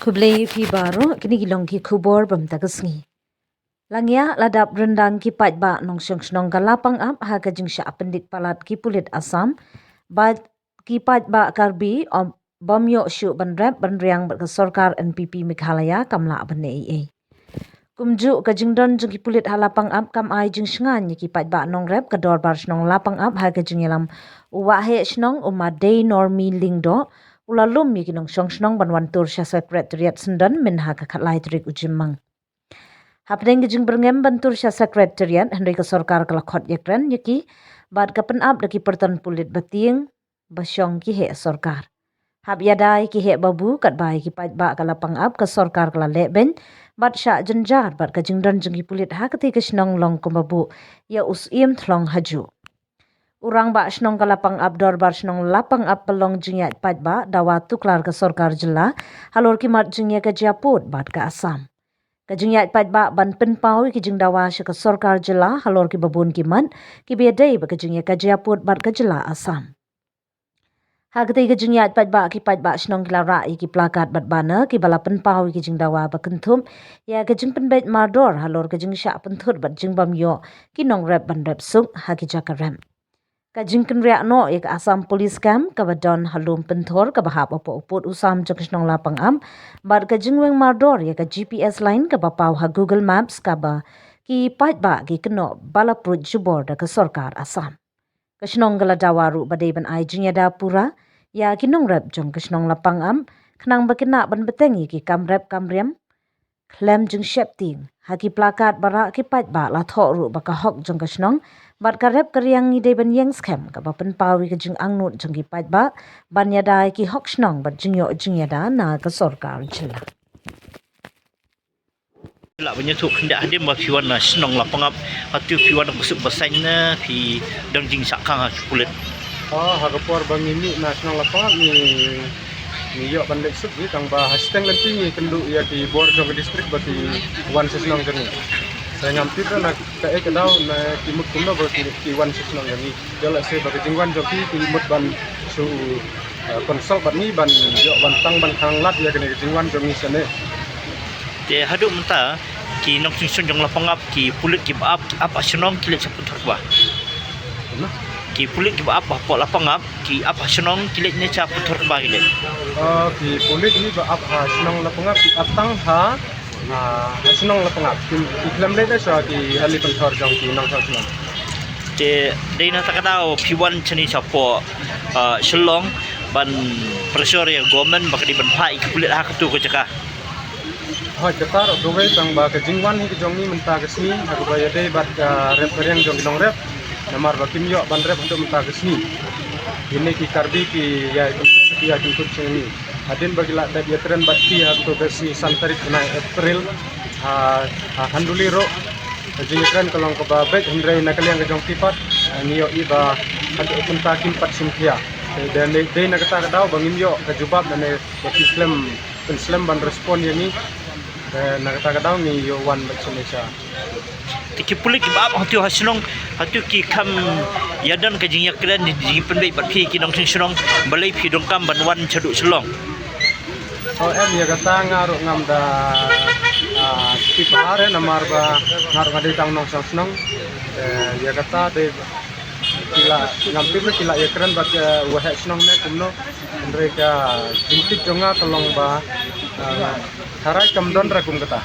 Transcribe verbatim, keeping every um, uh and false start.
Khublei phi baroh, kine ki long ki khubor bym ta ka sngi. Lyngngoh la dap ryndang ki paidbah nongshong shnong ka Lapangap ha ka jingshah pyndik palat ki pulit Assam bad ki paidbah Karbi, ym, bym ïoh shuh ban rep ban riang bad ka sorkar N P P Meghalaya kam lah ban leh ei ei. Kumjuh ka jingdon jong ki pulit ha Lapangap kam ai jingshngaiñ ïa ki paidbah nongrep. Ka Dorbar Shnong Lapangap ha ka jingïalam u Waheh Shnong u Ma Deinormi Lyngdoh u la lum ïa ki nongshong shnong ban wan tur sha Secretariat Syndon mynha ka khatlai tarik u Jymmang. Hapdeng ka jingbyrngem ban tur sha Secretariat, hynrei ka sorkar ka la khot ïakren ïa ki bad ka pynap da ki pyrton pulit ba tieng ba shong ki heh sorkar. Hap ïada ïa ki heh babu katba ïa ki paidbah ka Lapangap, ka sorkar ka la leh beiñ bad shah jynjar bad ka jingdon jong ki pulit ha katei ka shnong long kumba buh ïa u Syiem Thlong hajuh. U Rangbah Shnong ka Lapangap, Dorbar Shnong Lapangap, ba long jingïaid paidbah, dawa tuklar ka sorkar jylla halor ki mat jingïakajia pud bad ka Assam. Ka jingïaid paidbah ban pynpaw ïa ki jingdawa sha ka sorkar jylla halor kiba bun ki mat kiba ïadei bad ka jingïakajia pud bad ka jylla Assam. Ha katei ka jingïaid paidbah, ki paidbah shnong ki la rah ïa ki plakat bad banner kiba la pynpaw ïa ki jingdawa ba kynthup ïa ka jingpynbeit mardor halor ka jingshah pynthut bad jingbym ïoh ki nongrep ban rep suk ha ki jaka rep. Ka jingkynriah noh ïa ka Assam Police Camp kaba don ha Lum Pynthor kaba hap hapoh u pud u sam jong ka shnong Lapangap bad ka jingweng mardor ïa ka G P S line kaba paw ha Google Maps kaba ki paidbah ki kynnoh ba la pruid jubor da ka sorkar Assam. Ka shnong ka la dawa ruh ba dei ban ai jingïada pura ïa ki nongrep jong ka shnong Lapangap khnang ba kin lah ban bteng ïa ki kam rep kam riam khlem jingsheptieng. Ha ki plakat ba rah ki paidbah la thoh ruh ba ka hok jong ka shnong bad ka rep ka riang ngi dei ban ïeng skhem, kaba pynpaw ïa ka jingangnud jong ki paidbah ban ïada ïa ki hok shnong bad jingïoh jingïada na ka sorkar jylla. Lah ban ïathuh khyndiat hadien ba phi wan na shnong Lapangap, hato phi wan ba suk ba saiñ ne phi don jingshah khang ha ki pulit? Oh, ha ka por ba ngi mih na shnong Lapangap ngi, ngi ïoh ban leit suk ngi tang ba ha shiteng lynti ngi kynduh ïa ki bor jong ka district ba ki wan sha shnong jong ngi. Sa ngam tip na kaei ka daw ne ki mut kumno ba ki, ki wan sha shnong jong ngi. Ïoh lehse ba ka jingwan jong ki ki mut ban shu, eh, consult bad ngi ban ïoh ban tang ban khanglad ïa kane ka jingwan jong ngi shane. Te haduh mynta ki nongshong shnong jong Lapangap, ki pulit kiba ap, ki ap ha shnong ki leit sha Pynthorkba. Ki pulit kiba ap hapoh Lapangap ki ap ha shnong ki leit ne sha Pynthorkba ki leit? Oh, ki pulit kiba ap ha shnong Lapangap ki ap tang ha, ha, ha shnong Lapangap. Ki, ki khlem leit sha ki hali Pynthor jong ki nongshong shnong. Te dei na kata ka daw phi wan shane shapoh, ah, Shillong ban pressure ïa government ba ka dei ban phah ïa ki pulit ha kato ka jaka. Hooid, kata ruh kawei tang ba ka jingwan hi ka jong ngi mynta ka sngi ha kaba ïadei bad ka rep ka riang jong ki nongrep, namar ba kim ïoh ban rep haduh mynta ka sngi. Kine ki Karbi ki ïai kyntut, ki ïai kyntut sha ngi. Hadien ba ki la dep ïakren bad ki ha kato ka sngi san tarik bnai April, ha, ha Khanduli ruh, ka jingïakren ka long kaba beit, hynrei na ka liang ka jong ki pat, eh, ngi ïohi ba haduh mynta kim pat shim khia. Te dei, dei na kata ka daw ba ngim ïoh ka jubab lane ba ki khlem pynslem ban respond ïa ngi. Eh, na kata ka daw ngi ïoh wan bad sumesha. Te ki pulit kiba ap hato ha shnong, hato ki kham ïadon ka jingïakren, jingpynbeit bad phi ki nongshong shnong, balei phi donkam ban wan shaduh Shillong? Oh, em, ïa kata nga ruh ngam da, ah, tip bha re, namar ba nga ruh nga dei tang nongshong shnong. Eh, ïa kata dei ki la, ngam tip re ki la ïakren bad, eh, u waheh shnong ne kumno. Hynrei ka jingtip jong nga ka long ba, ah, tharai kam don re kum kata.